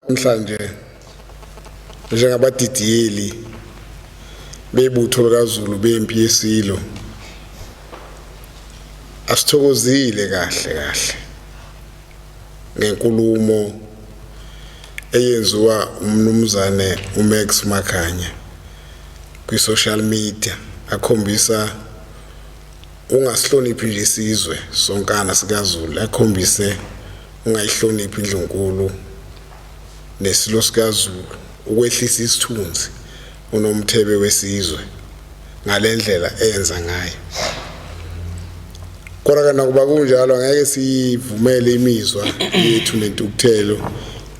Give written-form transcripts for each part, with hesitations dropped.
Namhlanje njengabadidiyeli bebutho likaZulu bempi yeSilo asithokozile kahle kahle ngenkulumo eyenziwa umnumzane uMax Makhanya kwi-social media akhombisa ungasihloniphi nje isizwe sonkana sikaZulu, akhombise ungayihloniphi indlunkulu nesilo sikaZulu, ukwehlisa isithunzi uNomthebe wesizwe ngalendlela eyenza ngayo. Kodwa ke nakuba kunjalo angeke siyivumele imizwa yethu nentukuthelo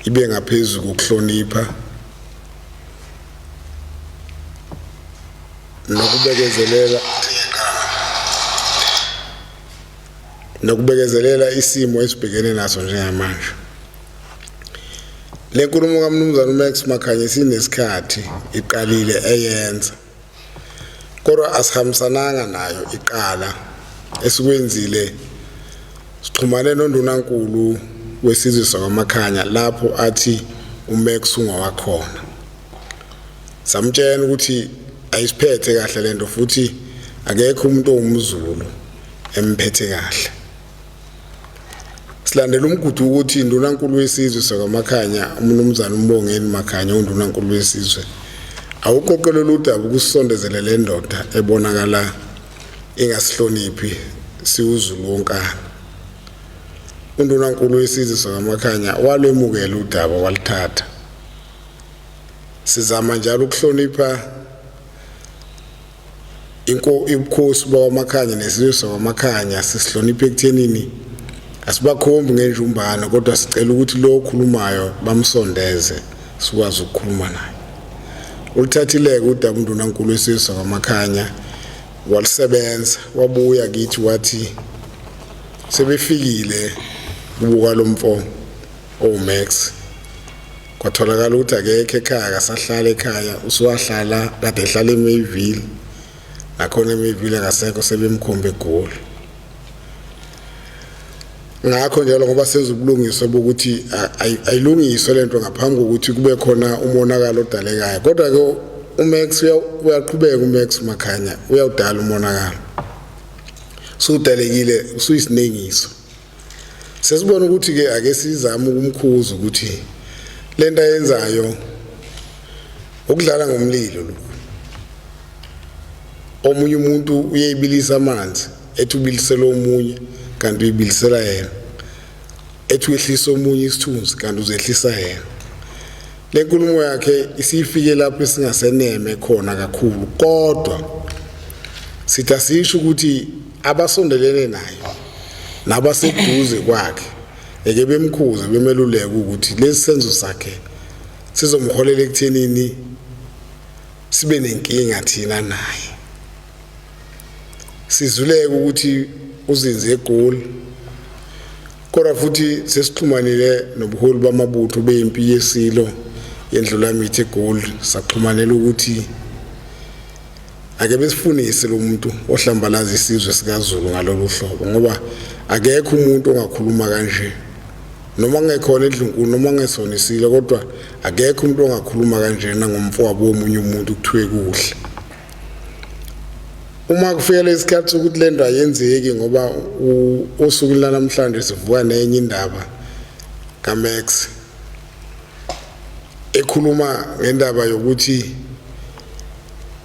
ibe ngaphezu kokuhlonipha nokubekezelela nokubekezelela isimo esibhekene naso njengamanje. Le nkulumo kaMnumzane uMax Makhanya isinesikhathi iqalile eyenza, kodwa asihambisananga nayo iqala. Esikwenzile sixhumane noNdunankulu wesizwe sakwaMakhanya lapho athi uMax ungowakhona. Samtshela ukuthi ayisiphethe kahle lento futhi akekho umuntu owumZulu emphethe kahle. Silandela umgudu ukuthi iNdunankulu wesizwe sakwaMakhanya uMnumzane uMbongeni Makhanya uNdunankulu wesizwe awuqoqe lolu daba ukusondezele le ndoda ebonakala ingasihloniphi siwuZulu wonkana. UNdunankulu wesizwe sakwaMakhanya walwemukela udaba waluthatha. Sizama njalo ukuhlonipha ubukhosi bakwaMakhanya nesizwe sakwaMakhanya, sisihlonipha ekuthenini asibakhombi ngenjumbane, kodwa sicela ukuthi lo okhulumayo bamsondeze sikwazi ukukhuluma naye. Ulithathile-ke udaba uNdunankulu wesizwe sakwaMakhanya walisebenza, wabuya kithi wathi sebefikile kubuka lo mfo owuMax. Kwatholakala ukuthi akekho ekhaya, akasahlala ekhaya, usuwahlala kade ehlala eMayville, nakhona eMayville akasekho, sebemkhomba eGoli. Ngakho njalo ngoba senza ubulungiswa bokuthi ayilungiswe lento ngaphambi kokuthi kube khona umonakalo odalekayo, kodwa-ke uMax uyaqhubeka, uMax Makhanya uyawudala umonakalo, sudalekile, usuyisinengiso. Sesibona ukuthi ke ake sizame ukumkhuza ukuthi lento ayenzayo ukudlala ngomlilo lokhu. Omunye umuntu uyeyibilisa amanzi ethi ubilisela omunye kanti uyibilisela yena, ethi uyehlisa omunye isithunzi kanti uzehlisa yena. Le nkulumo yakhe isifike lapho esingaseneme khona kakhulu, kodwa sithi asisho ukuthi abasondelene naye nabaseduze kwakhe eke bemkhuze bemeluleke ukuthi lesi senzo sakhe sizomholela ekuthenini sibe nenkinga thina naye. Sizuleke ukuthi uzinze eGoli, kodwa futhi sesixhumanile nobuholi bamabutho bempi yeSilo yeNdlulamithi eGoli, saxhumanela ukuthi ake besifunise lo muntu ohlambalaza isizwe sikaZulu ngalolu hlobo, ngoba akekho umuntu ongakhuluma kanje noma kungekhona endlunkulu noma kungesona isilo, kodwa akekho umuntu ongakhuluma kanjena ngomfowabo womunye umuntu kuthiwe kuhle. Uma kufikela isikhathi sokuthi le nto ayenzeki, ngoba osukwini lanamhlanje sivuka nenye indaba kaMax ekhuluma ngendaba yokuthi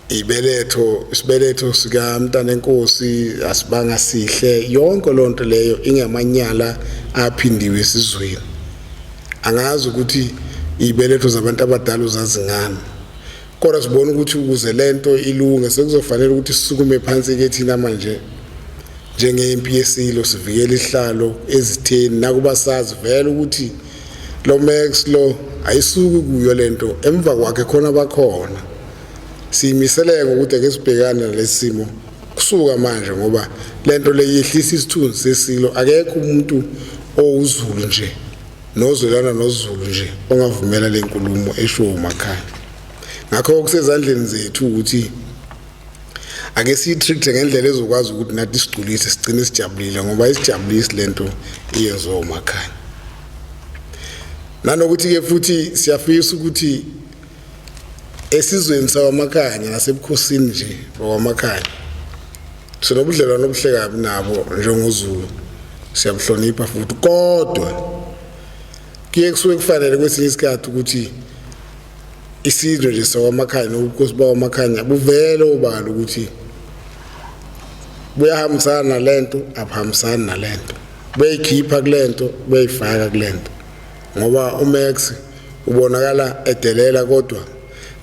ibeletho isibeletho sikamntanenkosi asibanga sihle. Yonke loo nto leyo ingamanyala aphindiwe esizweni. Angazi ukuthi ibeletho zabantu abadala uzazingani, kodwa sibona ukuthi ukuze lento ilunge sekuzofanele ukuthi sisukume phansi ke thina manje njengempi yesilo, sivikele isihlalo ezitheni, nakuba sazi vele ukuthi lo Max lo ayisuki kuyo lento, emva kwakhe khona bakhona. Siyimiseleke ngokuthi ake sibhekane nalesi simo kusuka manje, ngoba lento le yehlisa isithunzi sesilo. Akekho umuntu owuZulu nje nozwelana noZulu nje ongavumela le nkulumo eshiwo uMakhanya. Ngakho kusezandleni zethu ukuthi ake siyi-treat ngendlela ezokwazi ukuthi nathi sigculise sigcine sijabulile, ngoba isijabulisi lento iyenziwa uMakhanya. Nanokuthi-ke futhi siyafisa ukuthi esizweni sakwamakhanya nasebukhosini nje bakwamakhanya sinobudlelwano obuhle kabi nabo njengoZulu, siyabuhlonipha futhi, kodwa kuye kusuke kufanele kwesinye isikhathi ukuthi isizwe nje sakwamakhanya nobukhosi bakwamakhanya buvele obala ukuthi buyahambisana nalento, abuhambisani nalento, buyayikhipha kulento, buyayifaka kulento, ngoba uMax ubonakala edelela kodwa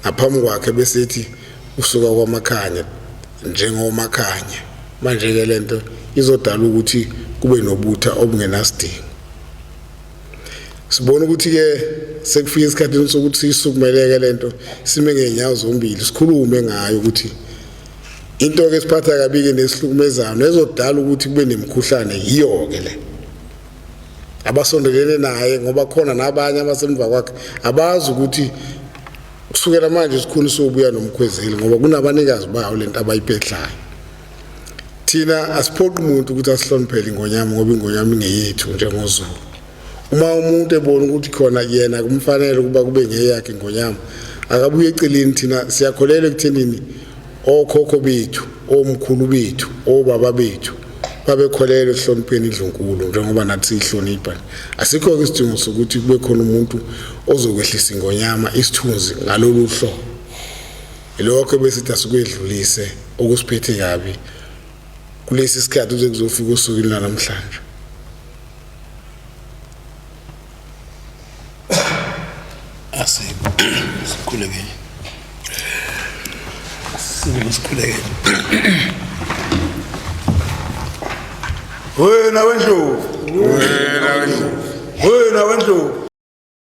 ngaphambi kwakhe besithi usuka kwamakhanya njengomakhanya. Manje-ke lento izodala ukuthi kube nobutha obungenasidingo. Sibona ukuthi-ke sekufika esikhathini sokuthi siyisukumeleke lento, sime ngey'nyawo zombili, sikhulume ngayo ukuthi into-ke esiphatha kabi-ke nesihlukumezayo nezodala ukuthi kube nemikhuhlane yiyo-ke le. Abasondelene naye, ngoba khona nabanye abasemva kwakhe abazi ukuthi kusukela manje isikhuni sobuya nomkhwezeli, ngoba kunabanikazi bayo lento abayiphehlayo. Thina asiphoqi umuntu ukuthi asihloniphele ingonyama, ngoba ingonyama ingeyethu njengoZulu. Uma umuntu ebona ukuthi khona yena kumfanele ukuba kube ngeyakhe ingonyama, akabuye eceleni. Thina siyakholelwa ekuthenini okhokho bethu, omkhulu bethu, obaba bethu babekholelwa ekuhlonipheni indlunkulu njengoba nathi siyihlonipha. Asikho-ke isidingo sokuthi kube khona umuntu ozokwehlisa ingonyama isithunzi ngalolu hlobo. Ilokho besithi asikwedlulise okusiphethe kabi kulesi sikhathi kuze kuzofika osukwini lwanamhlanje. Asikhulekele. Sikhulekele. Wena wendlovu. Wena wendlovu. Wena wendlovu.